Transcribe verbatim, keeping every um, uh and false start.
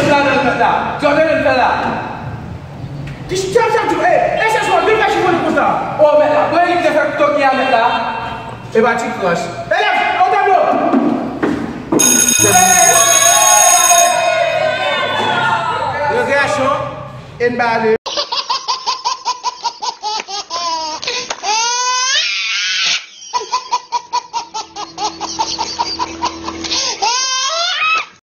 egzanp ladan l mèt la. Sa w tande l fè la? Ki chèf chèf di w, ey, e chèf sou vin fè chifone konsa. O, mèt la, mwen li te fè toke a mèt la. E pa ti krans. Elèv, o tablo! Regresyon, e n ba ale.